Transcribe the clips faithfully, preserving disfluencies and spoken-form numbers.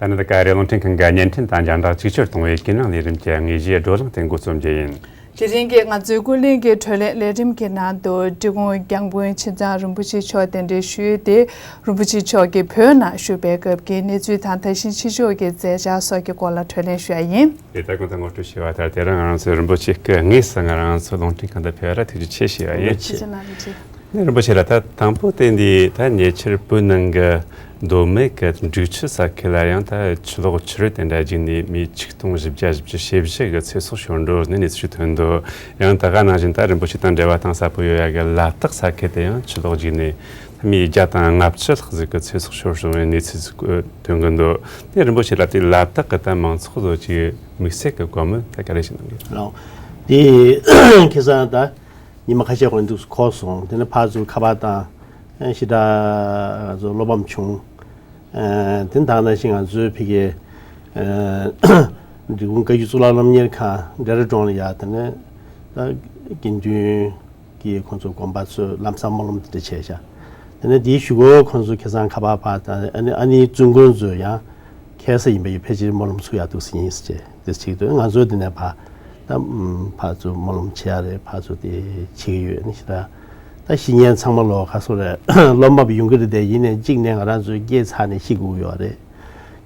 ཨ་ནི་ད་ཀ་རེ་རླུང་འཕྲིན་ཁང་གི་བརྙན་འཕྲིན་དང་རྒྱང་བསྒྲགས་ཅིག་ཆར་གཏོང་བའི་ཀུན་གླེང་ལས་རིམ་གྱི་དངོས་གཞིའི་བགྲོ་གླེང་དེ་འགོ་རྩོམ་རྒྱུ་ཡིན། དེ་རིང་གི་ང་ཚོའི་ཀུན་གླེང་གི་བགྲོ་གླེང་ལས་རིམ་གྱི་ནང་དུ་འབྲི་གུང་སྐྱབས་མགོན་ཆེ་ཚང་རིན་པོ་ཆེ་མཆོག་གདན་འདྲེན་ཞུས་ཏེ། རིན་པོ་ཆེ་མཆོག་གིས་བོད་ནང་བཞུགས་པའི་སྐབས་ཀྱི་གནས་ཚུལ་དང་ད་གཞིས་ཕྱི་ཕྱོགས་ཀྱི་མཛད་འཆར་སོགས་ཀྱི་སྐོར་ལ་བགྲོ་གླེང་ཞུ་ཡ་ཡིན། དེ་ལྟར་གོང་དུ་ངོ་སྤྲོད་ཞུས་པ་ལྟར། དེ་རིང་ང་རང་ཚོའི་རིན་པོ་ཆེ་སྐུ་དངོས་སུ་ང་རང་ཚོའི་རླུང་འཕྲིན་ཁང་དུ་ཕེབས་པར་ཐུགས་རྗེ་ཆེ་ཞུ་བ་ཡིན། ཐུགས་རྗེ་གནང་རིན་ཆེ། ནས་རིན་པོ་ཆེ་ལགས། ད་དང་པོ་དེ་འདི་ད་ཉེ་ཆར་བོད་ནང་གི་མདོ་སྨད་ཀྱི་འབྲུག་ཆུ་ས་ཁུལ་ལ་ཡང་ད་ཆུ་ལོག་ཆུ་རུད་དེ་འདྲ་བརྒྱུགས་ནས་མི་ཆིག་སྟོང་བཞི་བརྒྱ་བཞི་བཅུ་ཞེ་བཞི་གི་ཚེ་སྲོག་ཤོར་འགྲོ་ནས་གནས་ཚུལ་ཞིག་ཐོན་འདུག། ཡང་ད་ག་ནང་བཞིན་ད་རིན་པོ་ཆེ་དང་འབྲེལ་བ་གཏིང་ཟབ་པོ་ཡོད་ཡ་གི་ལ་དྭགས་ས་ཁུལ་དེ་ཡང་ཆུ་ལོག་བརྒྱུགས་ནས་མི་བརྒྱ་དང་ལྔ་བཅུ་ལྷག་ཟིག་གི་ཚེ་སྲོག་ཤོར་སོང་བའི་གནས་ཚུལ་ཟིག་ཐོན་གི་འདུག། དེ་རིན་པོ་ཆེ་ལགས། དེ་ལ་དྭགས་ཀྱི་ད་མང་ཚོགས་ཚོ་གི་དམིགས་བསལ་གྱི་བཀའ་མོལ་ད་ག་རེ་ཞིག་གནང་གི། ལགས། དེ་ཁ་སང་ད་ཉི་མ་ཁ་ཤས་གོང་དུ་གོ་སོང་། དེ་ནས་ཕར་ཚུར་ཁ་པར་དང་ཞེ་དྲག་ང་ཚོ་བློ་ཕམ་བྱུང་། དེ་ད་ག་ནང་བཞིན་ང་ཚོའི་ཕ་གིའི་འབྲི་གུང་བཀའ་བརྒྱུད་གཙུག་ལག་སློབ་གཉེར་ཁང་ཌེ་ར་ཌུན་ལ་ཡ། དེ་ནས་ད་དགེ་འདུན་གྱི་ཁོང་ཚོ་དགོན་པ་ཚོས་ལམ་སང་སྨོན་ལམ་དེ་འདྲ་བྱས་ཤག། དེ་ནས་དེའི་གཞུག་གུ་ཁོང་ཚོ་ཁ་སང་ཁ་པར་ཕར་དང་ཨ་ནི་ཨ་ནི་བཙུན་དགོན་ཚོས་ཡང་ཁ་སང་ཡིན་པ་ཡིན། ཕལ་ཆེར་སྨོན་ལམ་ཚུགས་ཡག་འདུག་ཟེར་ཡིན་ཟེར་བྱས། དེ་གཅིག་ཏུ་ང་ཚོ་དེ་ནས་ཕར་ད་ཕར་ཚུར་སྨོན་ལམ་བྱེད་ཡག་རེད། ཕར་ཚུར་དེ་བྱེད་ཀྱི་ཡོད་ནི་ཞེ་དྲག། ད་ཤི་མཁན་ཚང་མ་ལོ་ག་ཚོད་རེད། སློབ་མ་ཡོང་གི་རེད། དེ་ཡིན་ནའི་གཅིག་ནས་ང་རང་ཚོའི་སྐྱེས་ཚར་ནས་ཤི་དགོས་ཡོད་རེད།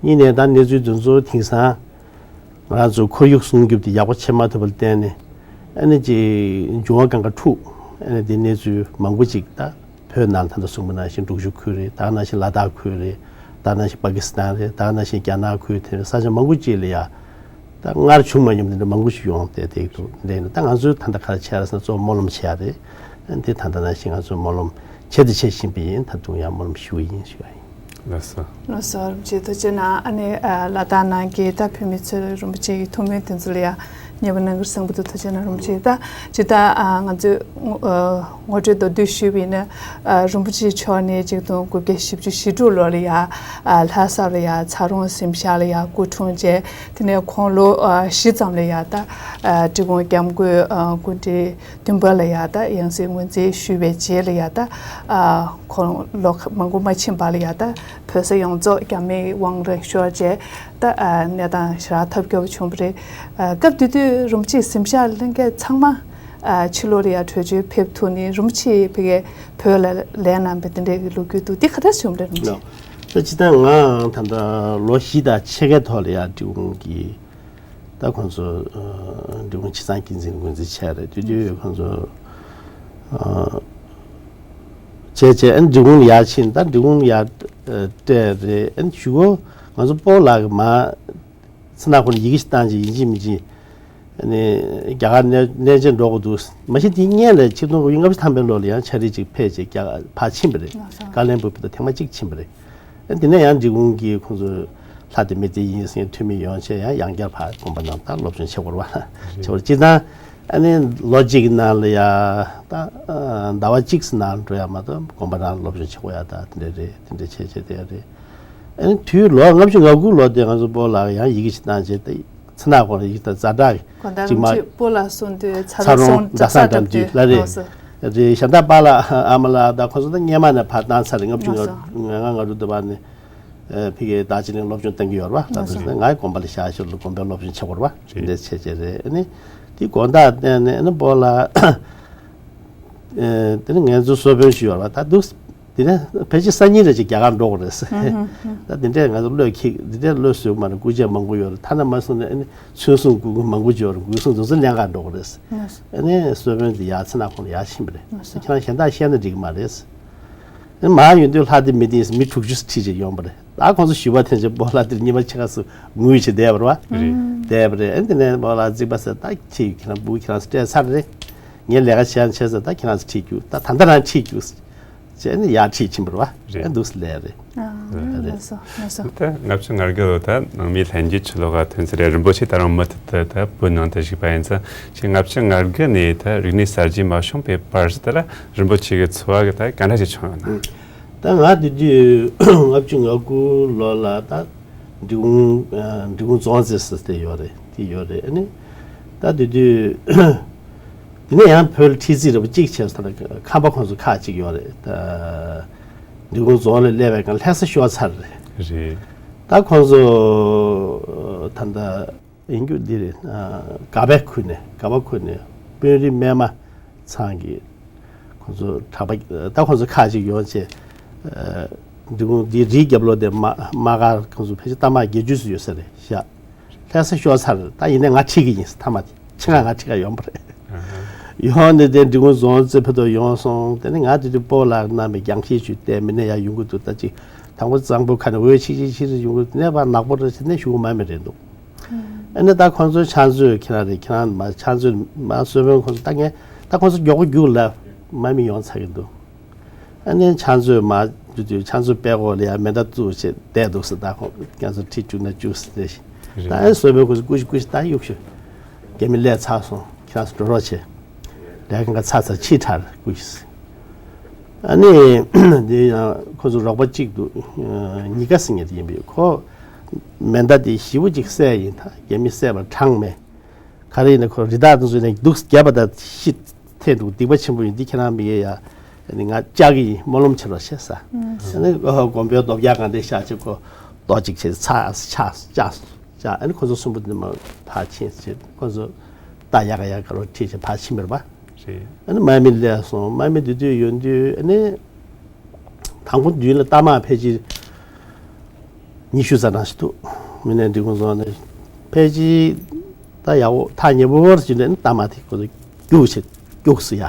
གཉིས་ནས་ད་གནས་ཚུལ་འདི་ཚོ་དེང་སང་ང་རང་ཚོ་ཁོར་ཡུག་སྲུང་སྐྱོབ་དེ་ཡག་པོ་བྱེད་མ་ཐུབ་པ་ལ་བརྟེན་ནས་ཨ་ནི་ཅིག་འབྱུང་བ་གང་ག་འཁྲུག། ཨ་ནི་དེ་གནས་ཚུལ་མང་པོ་ཅིག་ད་བོད་ནང་ད་ལྟ་གསུངས་པ་ནང་བཞིན་འབྲུག་ཆུ་ཁུལ་རེད། ད་ནང་བཞིན་ལ་དྭགས་ཁུལ་རེད། ད་ནང་བཞིན་པ་ཀི་སི་ཐན་རེད། ད་ནང་བཞིན་རྒྱ་ནག་ཁུལ། དེ་ས་ཆ་མང་པོ་ཅིག་ལ་ཡ་ད་སྔར་བྱུང་མ་མྱོང་དེ་འདྲ་མང་པོ་ཞིག་ཡོང་སྟེ་དེ་འདུག། དེ་འདྲ་ཡིན་ན་ད་ང་ཚོས་ད་ལྟ་ག་རེ་བྱས་རེད་ཟེར་ན་གཙོ་བོ་སྨོན་ལམ་བྱེད་ཡ་རེད། ཨ་ནི་དེ་ད་ལྟ་ནང་བཞིན་ང་ཚོས་སྨོན་ལམ་བྱེད་དུ་བྱེད་བཞིན་པ་ཡིན། ད་དུང་ཡང་སྨོན་ལམ་ཞུ་གི་ཡིན་ཞུ་བ་ཡིན། ལགས་སོ། ལགས་སོ། རིན་པོ་ཆེ་ཐུགས་རྗེ་གནང་། ཨ་ནི་ཨ་ལ་དྭགས་ནང་གི་ད་བོད་མི་ཚོས་རིན་པོ་ཆེ་གི་ཐུགས་སྨོན་དེ་ཚོ་ལ་ཡང་མཉེས་པོ་གནང་གི་རེད་བསམ་གྱི་འདུག། ཐུགས་རྗེ་གནང་རིན་པོ་ཆེ། ད་ཇི་ལྟར་ཨ་ང་ཚོས་ངོ་ཨ་ངོ་སྤྲོད་མདོར་བསྡུས་ཞུས་པ་ཡིན་ན། ཨ་རིན་པོ་ཆེ་མཆོག་ནི་ཆིག་སྟོང་དགུ་བརྒྱ་བཞི་བཅུ་ཞེ་དྲུག་ལོ་ལ་ཡ་ཨ་ལྷ་ས་ལ་ཡ་ཚ་རོང་གཟིམ་ཤག་ལ་ཡ་སྐུ་འཁྲུངས་བྱས། དེ་ནས་ཁོང་ལོ་ཨ་བཞི་ཙམ་ལ་ཡ་ད་ཨ་འབྲི་གུང་སྐྱབས་མགོན་ཨ་སྐུ་ཕྲེང་བདུན་པ་ལ་ཡ་ད་ཡང་སྲིད་ངོས་འཛིན་ཞུས་པའི་རྗེས་ལ་ཡ་ད་ཨ་ཁོང་ལོ་མང་པོ་མ་ཕྱིན་པ་ལ་ཡ་ད་བོད་ས་ཡོངས་རྫོགས་རྒྱ་མིའི་དབང་ལ་ཤོར་བྱས། ད་ཨ་གནས་སྟངས་ཞེ་དྲག་ཐབས་སྐྱོ་པོ་བྱུང་བ་རེད། ཨ་སྐབས་དེ་དུས་རིན་པོ་ཆེ་གཟིམ་ཤག་ལྷན་རྒྱས་ཚང་མ་ཨ་ཕྱི་ལོགས་ལ་ཡ་བྲོས་བྱོལ་ཕེབས་ཐུབ་ནས། རིན་པོ་ཆེ་ཕ་གིར་བོད་ལ་ལས་གནང་བའི་དེ་འདྲའི་ལོ་རྒྱུས་འདུག། འདི་ག་འདྲ་བྱུང་རེད་རིན་པོ་ཆེ། ལགས། ད་སྤྱིར་བཏང་ང་ད་ལྟ་ལོ་བཞི་དང་ཕྱེད་ཀའི་ཐོག་ལ་ཡ་འབྲི་གུང་གི་ད་ཁོང་ཚོ་ཨ་འབྲི་གུང་ཆེ་ཚང་བསྟན་འཛིན་ངོས་འཛིན་བྱས་རེད། དེ་དུས་ཁོང་ཚོ་ཨ་བྱས་བྱས་ཨ་ནི་འབྲི་གུང་ལ་ཡར་ཕྱིན། ད་འབྲི་གུང་ལ་ཡར་ཨ་སྤྲད་རེད། ཨ་ནི་གཞུག་གུ་ང་ཚོ་སྤོ་ལགས་ཀྱིས་མར་ཚེ་ནག་ཁོང་ལ་ཡི་གེ་ཞིག་བཏང་བྱས་ཡིན་གཅིག་མིན་གཅིག་ཨ་ནི་རྒྱ་གར་གནས་གནས་མཇལ་འགྲོ་དགོས་འདུག། མ་གཞི་དེའི་སྔོན་ལ་ཆིག་སྟོང་དགུ་བརྒྱ་ལྔ་བཅུ་ཐམ་པའི་ལོ་ལ་ཡང་ཕྱག་བྲིས་ཅིག་ཕེབས་བྱས་རྒྱ་གར་ཕར་ཕྱིན་པ་རེད། ལགས་སོ། ཀ་ལོན་སྦུག་བར་དུ་ཐེངས་མ་གཅིག་ཕྱིན་པ་རེད། དེ་ནས་ཡང་འབྲི་གུང་གི་ཁོང་ཚོས་ལྷ་སྡེ་མི་སྡེ་ཡིན་ཟེར་འཐུས་མི་ཡོང་བྱས་ཡང་ཡང་བསྐྱར་ཕར་དགོན་པ་ནང་ད་སློབ་སྦྱོང་བྱེད་དགོས་རེད་བ། བྱེད་དགོས་རེད། སྤྱིར་བཏང་ཨ་ནི་ལོ་གཅིག་གི་ནང་ལ་ཡ་ད་ཟླ་བ་གཅིག་ཙམ་ནང་འགྲོ་ཡ་མ་གཏོགས་དགོན་པ་ནང་སློབ་སྦྱོང་བྱེད་དགོས་ཡ་ད་དེ་འདྲ་རེད། དེ་འདྲ་བྱས་བྱས་བསྡད་ཡ་རེད། ཨ་ནི་དུས་ལོ་ལྔ་བཅུ་ང་དགུ་ལོ་དེ་ང་ཚོ་སྤོ་ལགས་ཡང་ཡི་གེ་ཞིག་བཏང་བྱས་ད། ཚེ་ནག་ཁོང་ལ་ཡིག་དང་ཛ་དྲག་གི་དགོང་དག་ཅིག་མ་རིན་པོ་ཆེ་སྤོ་ལགས་གསུང་དུས་ཚ་ཚ་རོང་རོང་རྡ་ས་འགྲམ་དུས་ལ་རེད། ལགས་སོ། རེད། གཞན་དག་པཱ་ལགས་ཨ་མ་ལགས་དང་ཁོང་ཚོ་ད་སྔོན་མ་ནས་ཕར་བཏང་ཚར་རེད། ལྔ་བཅུ་ང་ལགས་སོ། ང་ལྔ་ང་དྲུག་དུ་བར་ནས་ཨ་ཕ་གིར་ད་ཅི་ལིང་སློབ་སྦྱོང་གཏང་གི་ཡོད་རེད་བ། ད་ལགས་སོ། དུས་ང་ཡི་དགོན་པ་ལ་བཞག་ཞོར་ལ་དགོན་པའི་སློབ་སྦྱོང་བྱེད་དགོས་རེད་བ། རེད། འདི་བྱས་བྱས་རེད། ཨ་ནི་དེ་དགོང་དག་བསྟན་ནས་ཨ་ནི་སྤོ་ལགས་ཨ་དེ་ནི་ངལ་རྩོལ་གསོལ་དཔོན་ཞིག་ཡོད་རེད་བ། ད་འདུག། དེ་ནས་ཕལ་ཆེར་སང་ཉིན་རེ་ཅིག་རྒྱ་གར་འགྲོ་དགོས་རེད། ཧུམ་ཧུམ་ཧུམ། ད་དེ་འདྲས་ང་ཚོ་བློས་འཁྱེར། དེ་འདྲས་བློས་བཟོས་མ་རེད། སྐུ་ཆས་མང་པོ་ཡོད་རེད། ཐ་ན་མ་སོང་ནས་ཨ་ནི་ཚོན་སྲུང་སྐུ་མང་པོ་ཅིག་ཡོད་རེད། འགུལ་སྲུང་དེ་ཚོ་ལེན་གར་འགྲོ་དགོས་རེད། ཨ་ནི་གསོལ་དཔོན་དེ་ཡར་ཚེ་ནག་ཁོང་ལ་ཡར་ཕྱིན་པ་རེད། ཁྱེད་རང་གཞན་དག་བཤད་ན་འགྲིག་གི་མ་རེད། ཨ་ནི་མར་ཡོང་དུས་ལྷ་སྡེ་མི་སྡེ་ཡིན་ཟེར་མི་དྲུག་ཅུ་ཁྲིད་ཅིག་ཡོང་པ་རེད། ད་ཁོང་ཚོ་ཞུ་བ་འཐེན་བྱས་སྤོ་ལགས་དེར་ཉི་མ་ཕྱེད་ཀ་ཙམ་ངུས་བྱས་བསྡད་པ་རེད་བ། རེད། བསྡད་པ་རེད། ཨ་ནི་དེ་ནས་སྤོ་ལགས་རྩིག་པ་ཟེར། ད་ཁྱེད་ཁྱེད་རང་བུ་ཁྱེད་རང་ཚོ་སྤྲད་ཚར་རེད། ངས་ལས་ཀ་བྱས་ན་བྱས་ཟེར། ད་ཁྱེད་རང་ཚོ་ཁྲིད་རྒྱུགས། ད་ད་ལྟ་རང་ཁྲིད་རྒྱུགས་བྱས་ནས་ཡར་ཁྲིད་ཕྱིན་པ་རེད་བ། རེད། ཨ་འདུག་སེ་ལས་རེད། ཨ་རེད། ལགས་སོ་ལགས་སོ། ད་ལྔ་བཅུ་ང་དགུ་ལོ་ད་ནང་མི་ལྷན་རྒྱས་ཕྱི་ལོགས་ལ་ཐོན་ཚར་རེད། རིན་པོ་ཆེ་ད་རུང་མུ་མཐུད་དུ་ད་བོད་ནང་དུ་བཞུགས་པ་ཡིན་ཙང་། ཁྱེད་ལྔ་བཅུ་ང་དགུ་ནས་ད་རིག་གནས་གསར་བརྗེ་མ་བྱུང་པའི་བར་དུ་ད་རིན་པོ་ཆེ་གི་འཚོ་བ་གི་ད་ག་འདྲ་ཞིག་བྱུང་ཡོད་ན། ད་ང་དེ་དུས་ལྔ་བཅུ་ང་དགུ་ལོ་ལ་ད་འབྲི་གུང་ཨ་འབྲི་གུང་རྫོང་རྩེ་ཟེར་དེ་ཡོད་རེད། དེ་ཡོད་རེད། ཨ་ནི་ད་དེ་དུས་དེ་ནས་ཡང་བོད་ལ་ཁྲིད་རྩིས་རེད་པ། གཅིག་བྱས་ཙང་ད་ཁམས་པ་ཁོང་ཚོ་ཁག་ཅིག་ཡོད་རེད། ད་འབྲི་གུང་རྫོང་ལ་སླེབས་པའི་སྒང་ལྷ་ས་ཤོར་ཚར་རེད། རེད། ད་ཁོང་ཚོ་ད་ལྟ་ཡིན་རྒྱུ་འདི་རེད། ཨ། སྒ་པའི་ཁུལ་ནས། སྒ་པ་ཁུལ་ནས་དཔོན་རིགས་སྨད་མ་ཚང་གི་ཁོང་ཚོ་གྲྭ་པ། ད་ཁོང་ཚོ་ཁག་ཅིག་ཡོང་བྱས། ཨ། འབྲི་གུང་འདི་རིའི་རྒྱབ་ལོགས་དེ་མ་མ་ག་ཁོང་ཚོ་ཕལ་ཆེར་རྟ་དམག་བརྒྱད་ཅུ་ཙམ་ཡོད་ས་རེད་ཤག་ལྷ་ས་ཤོར་ཚར། ད་ཡིན་ནའི་ང་ཁྲིད་ཀྱི་ཡིན། མཐའ་མ་དེ་ཕྱི་ང་ང་ཁྲིད་ག་ཡོང་པ་རེད། ཡོང་ནས་དེ་འབྲི་གུང་རྫོང་རྩེ་ཕུད་དུ་ཡོང་སོང་། དེ་ནས་ང་དེ་དུས་སྤོ་ལགས་རྣམ་པས་རྒྱང་ཤེལ་ཅིག་བལྟས། མི་ནས་ཡར་ཡོང་གི་འདུག་ད་ཅིག་དང་པོ་གཙང་པོ་ཁ་ནས་འོད་ཆིག་ཆིག་ཆིག་ཆིག་ཡོང་གི་འདུག་ནས་ཕར་ནག་པོ་རེད་ཟེར་ནས་གཞུག་གུ་དམག་མི་རེད་འདུག་ཨ་ནི་ད་ཁོང་ཚོའི་ཕྱག་མཛོད་ཁྱེད་རང་རེད། ཁྱེད་རང་མ་ཕྱག་མཛོད་མ་གསོལ་དཔོན་ཁོང་ཚོ། ད་ངས་ད་ཁོང་ཚོ་མགྱོགས་པོ་རྒྱུགས་ལབ། དམག་མི་ཡོང་ཚར་གི་འདུག་ཨ་ནི་ཕྱག་མཛོད་མ་དུས་དུས་ཕྱག་མཛོད་པད་ཀོ་ལ་ཡ་མེ་མདའ་བཙུགས་བྱས་བསྡད་འདུག་ཟེར། ད་ཁོང་ཁྱེད་ཚོ་ཁྲིད་བཅུག་ན་བཅུག་ཟེར་ནས། ད་ཨ་ནི་གསོལ་དཔོན་ཁོང་ཚོ་སྐུ་ཞིག་སྐུ་ཞིག་ད་གཡུག་ཞུ། རྒྱ་མི་སླེབས་ཚར་སོང་། ཁྱེད་རང་ཚོ་འགྲོ་རོགས་བྱེད། ལས་ཀ་ཚར་ཚར་ཕྱིས་དྲགས་སྐུ་ཞིག་ཟེར། ཨ་ནི་དེ་ཡང་ཁོ་ཚོ་རོགས་པ་གཅིག་འདུག་གཉིས་ཀ་ཟེར་མཁན་དེ་ཡིན་པས། ཁོ་མེ་མདའ་དེ་ཞེ་པོ་ཅིག་གསལ་ཡིན། ད་རྒྱ་མི་གསལ་བ་གྲངས་མེད། ག་རེ་ཡིན་ན་ཁོ་རི་དྭགས་དེ་ཚོ་ནས་འདུག་བརྒྱབ་པ་དང་ཤི་ཐེན་འདུག་སྡིག་པ་ཆེན་པོ་ཡིན། འདི་ཁྱེད་རང་མི་ཡེ་ཡ། ཨ་ནི་ང་བཅག་གི་ཡིན། སྨོན་ལམ་བྱེད་རོགས་བྱེད་ཟེར། ཨ་ནི་ཨོ་ཧོ་དགོན་པའི་རྡོ་བརྒྱ་གང་དེ་བཞག་བྱས་ཁོ་རྡོ་གཅིག་བྱས་ཚ་ཆག་ཆག་ཆག་ཨ་ནི་ཁོ་ཚོ་གསུམ་པོ་དེ་མ་ཕར་ཕྱིན་བྱས། ཁོ་ཚོ་རྟ་ཡག་ཡག་ག་རོ་ཁྲིད་བྱས་ཕར་ཕྱིན་པ་རེད་པ། རེད། ཨ་ནི་དམག་མི་སླེབས་སོང་། དམག་མི་དེ་དུས་ཡོང་དུས་ཨ་ནི། དང་པོ་མདུན་ལ་རྟ་དམག་ཕལ་ཆེར་ཉི་ཤུ་ཙམ་རང་ཞིག་འདུག་མི་ནས་འབྲི་གུང་རྫོང་ནས་ཕལ་ཆེར་ད་ཡག་པོ་ཐག་ཉེ་པོ་བར་ཞིག་ནས་རྟ་དམག་དེ་ཁོ་ཚོ་རྒྱུགས་བྱས་རྒྱུགས་སུ་ཡ།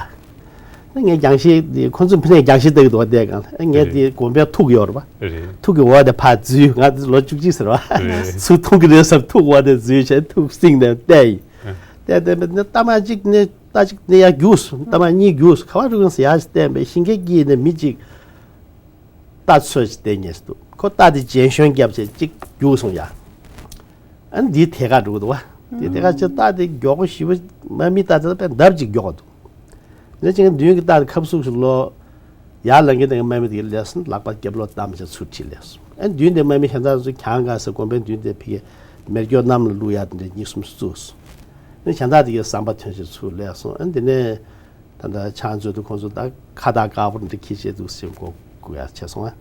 ངས་རྒྱང་ཤེལ་དེ་ཁོ་ཚོ་ཕི་ནས་རྒྱང་ཤེལ་ལྟ་གི་འདུག་བ། བལྟས་གང་ལ་ངས་དེ་དགོན་པའི་ཐུག་ཡོད་རེད་པ། རེད། ཐུག་གི་འོག་དེ་ཕར་འཛུལ། ང་དེ་ལོ་བཅུ་གཅིག་ཟེར་བ། རེད། ཚུར་མཐོང་གི་རེད་བསམ་ཐུག་འོག་དེ་འཛུལ་བྱས་ཐུག་བསྲིངས་ནས་བལྟས་ཡིན། བལྟས་བལྟས་པས་ནི་རྟ་དམག་གཅིག་ནི། རྟ་གཅིག་ནི་ཡར་རྒྱུགས་སོང་། རྟ་དམག་གཉིས་རྒྱུགས་སོང་། ག་པར་རུག་ཡོང་ཟེར་ཡར་བལྟས་པས་ཤིང་ཁའི་དཀྱིལ་ནས་མི་གཅིག་རྟ་འཚོལ་བྱས་བསྡད་ཉེས་སུ་འདུག་ཁོ་རྟ་དེ་བརྗེད་ཤོན་བརྒྱབ་བྱས་གཅིག་རྒྱུགས་སོང་ཡ། ཨ་ནི་འདིའི་ཐད་ཀར་འགྲོ་གི་འདུག་བ། དེ་ཐད་ཀར་བྱས་རྟ་དེ་མགྱོགས་པོ་ཞེ་པོ། དམག་མི་རྟ་དེ་དཔེ་འདབ་ཅིག་མགྱོགས་པ་འདུག་ནས་ཅིག་མདུན་གྱི་རྟ་དེ་ཁབ་སུབ་སུབ་ལོག་ཡར་ལངས་ཀྱི་དེ་དམག་མི་དེ་ག་སླེབས་སོང་། ལག་པ་རྒྱབ་ལོག་བསྡམས་བྱས་ཚུར་ཁྲིད་སླེབས་སོང་། ཨ་ནི་མདུན་དེ་དམག་མི་གཞན་དག་ཚོ་གྱང་ག་ས་དགོན་པའི་མདུན་དེ་ཕ་གིའི་མེ་སྒྱོགས་གནམ་ལ་བླུག་ཡ་དེ་འདྲ་གཉིས་གསུམ་བཙུགས་སོང་། ཨ་ནི་གཞན་དག་དེ་གའི་ཟམ་པ་ཐོན་བྱས་ཚུར་སླེབས་སོང་། ཨ་ནི་དེ་ནས་ད་ལྟ་ཕྱག་མཛོད་དུ་ཁོང་ཚོ་ད་ཁ་བཏགས་དཀར་པོ་འདི་འཁྱེར་བྱས་འདུག་སེ་སྒུག་སྒུག་ཡ་བྱས་སོང་ཨ།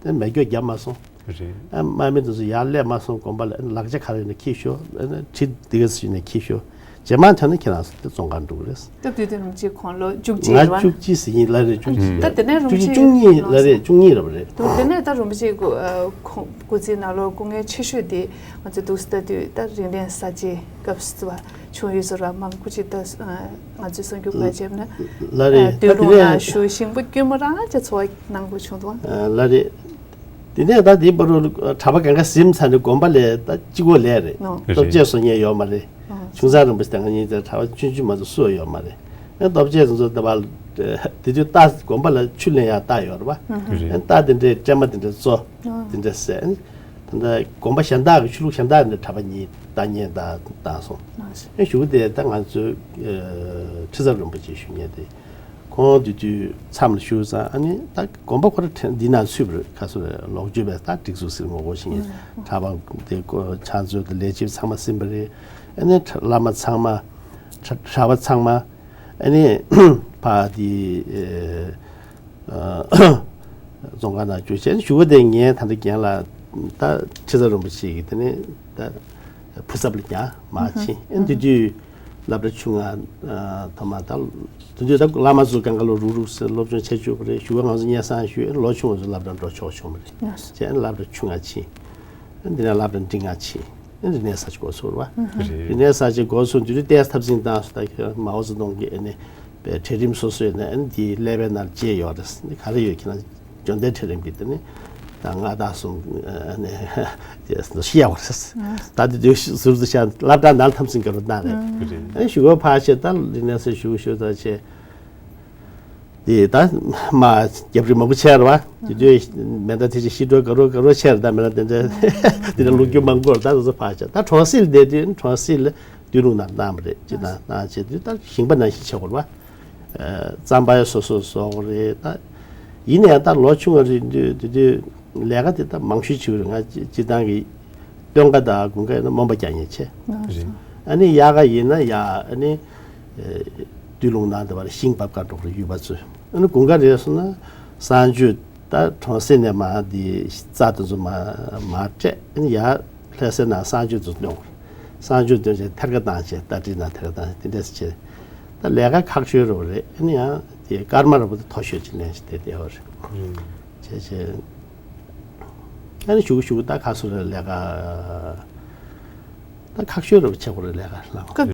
ཨ་མེ་སྒྱོགས་བརྒྱབ་མ་སོང་། རེད། ཨ་དམག་མི་དེ་ཚོ་ཡར་སླེབས་མ་སོང་། དགོན་པ་ལ་ཨ་ནི་ལག་ཆ་ག་རེ་ཡོད་ན་འཁྱེར་ཤོག་ཨ་ནི་གྲི་འདི་ག་ཚོ་ཡོད་ན་འཁྱེར་ཤོག་རྗེས་མ་ཐོན་ན་ཁྱེད་རང་ཚོ་དེ་བཙོན་ཁང་འགྲོ་གི་རེད། སྐབས་དེ་དུས་རིན་པོ་ཆེ་ཁོང་ལོ་བཅུ་གཅིག་ང་རེད་བ། བཅུ་གཅིག་ཟིན་ཡིན་ལ་རེད། བཅུ་གཅིག་ད་དེ་ནས་རིན་པོ་ཆེ་བཅུ་གཉིས་ལ་རེད། བཅུ་གཉིས་རེད་བ། རེད། དེ་ནས་ད་རིན་པོ་ཆེ་སྐུ་ཨ་ཁོང་སྐུ་ཚེའི་ནང་ལོ་སྐུ་ངལ་ཆེ་ཤོས་དེ་ང་ཚོ་འདུག་སེ་ལྟ་དུས་ད་རིག་གནས་གསར་བརྗེ་སྐབས་སུ་བ་བྱུང་ཡོད་ཟེར་བ། མང་པོ་ཅིག་ད་ང་ཚོའི་གསར་འགྱུར་ཁག་བྱས་ན་ལ་རེད། ད་དེ་ནས་སྟོད་ལུང་ནང་བཞུགས་ཤིང་བུ་སྐྱོན་མོ་རང་ཅག་འཚོ་བ་གནང་དགོས་བྱུང་འདུག་ཨ་ལ་རེད། དེ་ནས་ད་དེའི་བར་དུ་གྲྭ་པ་གང་ག་ཟིན་ཚར་ནས་དགོན་པ་ལ་ད་གཅིག་པོ་ལས་རེད། ཨོ། སྟོབས་ཆེན་བཟོ་མཁན་ཡོད་མ་རེད། ཨོ། ཆུང་ཚང་རིན་པོ་ཆེ་དང་ང་གཉིས་ཀྱི་གྲྭ་པ་ཆུང་ཆུང་མ་གཏོགས་སུ་ཡོད་མ་རེད། ཨེ་སྟོབས་ཆེན་ཚོ་ད་བར་དེ་དུས་ད་དགོན་པ་ལ་ཆུ་ལེན་ཡག་རྟ་ཡོད་རེད་པ། རེད། ཨེ་རྟ་དེ་འདྲའི་སྲན་མ་དེ་འདྲ་བཙོ། ཨོ། དེ་འདྲ་བཟས། ཨེ་ད་ལྟ་དགོན་པ་གཞན་དག་གི་ཆོས་ལུགས་གཞན་དག་འདྲ་གྲྭ་པ་གཉིས་རྟ་ཉེན་བཏང་བཏང་སོང་། ཨེ་གཞུག་དེ་ད་ང་ཚོའི་ཁྲི་ཟབ་རིན་པོ་ཆེ་ཞུ་མཁན་དེ། ཁོང་དེ་དུས་མཚམས་ལ་བཞུགས་ཙང་ཨ་ནི་ད་དགོན་པ་ཁོ་ར་ཁྲལ་འདི་ནང་ཚུད་པ་རེད། ཁ་སོ་རེད། ལོག་འཇུག་པའི་ད་སྒྲིག་འཛུགས་ཟེར་ངོ་རྒོལ་བྱེད་མཁན་གྲྭ་པ་དེ་ཕྱག་མཛོད་དང་ལས་བྱེད་ཚང་མ་ཟིན་པ་རེད། ཨ་ནི་བླ་མ་ཚང་མ་གྲྭ་པ་ཚང་མ་ཨ་ནི་ཕ་དེ་རྫོང་ཁ་ནང་བཅུག་བྱས་བཞུགས་པ་དེ་ངས་ད་ལྟ་རྒན་ལགས་ད་ཁྲི་ཟབ་རིན་པོ་ཆེ་གི་དེ་ནས་ད་ཕུ་སབ་ལ་ཀྱང་མར་ཕྱིན། ཨ་ནི་དེ་དུས། སློབ་གྲྭ་ཆུང་ང་ཐོག་མ་ད་དེ་དུས་ད་བླ་མ་ཚོ་གང་ག་ལོ་རུག་རུག་ཟེར་སློབ་སྦྱོང་བྱེད་བཅུག་པ་རེད། གཞུག་གུ་ང་ཚོ་སྙན་སེང་ཞུས། ལོ་ཆུང་བ་ཚོ་སློབ་གྲྭ་འགྲོ་ཆོག་བྱུང་བ་རེད། བྱས་ནས་སློབ་གྲྭ་ཆུང་ང་ཕྱིན། འདི་ནས་སློབ་གྲྭ་འབྲིང་ང་ཕྱིན། འདི་ནས་ས་ཆ་འགོ་ཚུགས་རེད་བ། རེད། འདི་ནས་ས་ཆ་འགོ་ཚུགས་དུས་ཏེས་འཐབ་འཛིང་བཏང་སོང་། ད་མའོ་ཙེ་ཏུང་གི་ཨ་ནི་པའི་གྲལ་རིམ་སོ་སོའི་ནས་ཨ་ནི་འདིའི་ཀླད་པའི་ནང་བརྗེད་ཡོད་རེད། འདི་ག་རེ་ཡོད་ཁྱེད་རང་། འབྱོར་ལྡན་གྲལ་རིམ་གྱི་དེ་ནི་ད་ལྔ་དང་གསུམ་ཨ་ནི་ཤེས་ཡག་པ་རེད། ད་དེ་དུས་ཟུར་དུ་བཞག་སློབ་གྲྭ་ནང་འཐབ་འཛིང་ག་རུ་གནང་རེད། རེད། ཨ་ནི་གཞུག་གུ་ཕར་བྱས་ད་རིག་གནས་སེ་ཞུ་ཞུ་ད་བྱས། དེ་ད་མ་རྒྱབ་རི་མང་པོ་ཆེ་རེད་བ། དེ་དུས་མེ་མདའ་དེ་ཅིག་ཤི་འགྲོ་ག་རུ་ག་རུ་ཆེ་རེད། ད་མེ་མདའ་དེ་འདྲ་དེ་འདྲ་ལོ་རྒྱུས་མང་པོ་རེད། ད་དེ་ཚོ་ཕར་བྱས་ད་གྲོང་གསེབ་ལ་བསྡད་དུས་གྲོང་གསེབ་ལ་སྟོད་ལུང་ནང་གནང་བ་རེད། ཅི་ད་གནང་བྱས་དུས་ད་ཞིང་པ་ནང་བཞིན་བྱེད་དགོས་རེད་བ། རྩམ་པ་ཡང་སོ་སོས་བཟོ་དགོས་རེད། ད་ཡིན་ནའི་ད་ལོ་ཆུང་བ་རེད་དུས་དེ་དུས་ལས་ཀ་དེ་ད་མང་ཤོས་བྱེད་ཀྱི་རེད། ང་སྤྱི་བཏང་གི་སྟོན་ཁ་དང་དགུན་ཁ་ཡིན་ན་རྨོན་པ་རྒྱག་མཁན་བྱས། རེད། ཨ་ནི་དབྱར་ཁ་ཡིན་ན་ཡ་ཨ་ནི་སྟོད་ལུང་ནང་དུ་བར་ཤིང་འབབ་གར་འགྲོ་གི་རེད་ཡུལ་པ་ཚོས། ཨ་ནི་དགུན་ཁ་རེད་སོང་ན་གསང་སྤྱོད་ ད་གྲོང་གསེབ་ནས་མར་འདི་རྩྭ་དེ་ཚོ་མར་མར་སྤྲད། ཨ་ནི་ཡར་ལྷ་སའི་ནང་གསང་སྤྱོད་དེ་ཚོ་གནང་། གསང་སྤྱོད་གནང་བྱས་ཐར་ཀ་བཏང་བྱས་རྟ་དྲེལ་ནང་ཐར་ཀ་བཏང་བྱས་དེ་འདྲས་བྱས། ད་ལས་ཀ་ཁག་ཤོས་རེད་པ། རེད། ཨ་ནི་ཡང་དེ་སྐར་མ་རེ་པོ་དེ་མཐོ་ཤོས་ཅིག་ལེན་བྱས་བསྡད་བསྡད་པ་རེད། བྱས་བྱས། ཨ་ནི་གཞུག་གུ་གཞུག་གུ་ད་ཁ་སོ་རེ་ལས་ཀ་ད་ཁག་ཤོས་རེ་པོ་ཆགས་པ་རེད། ལས་ཀ་ལ། སྐབས་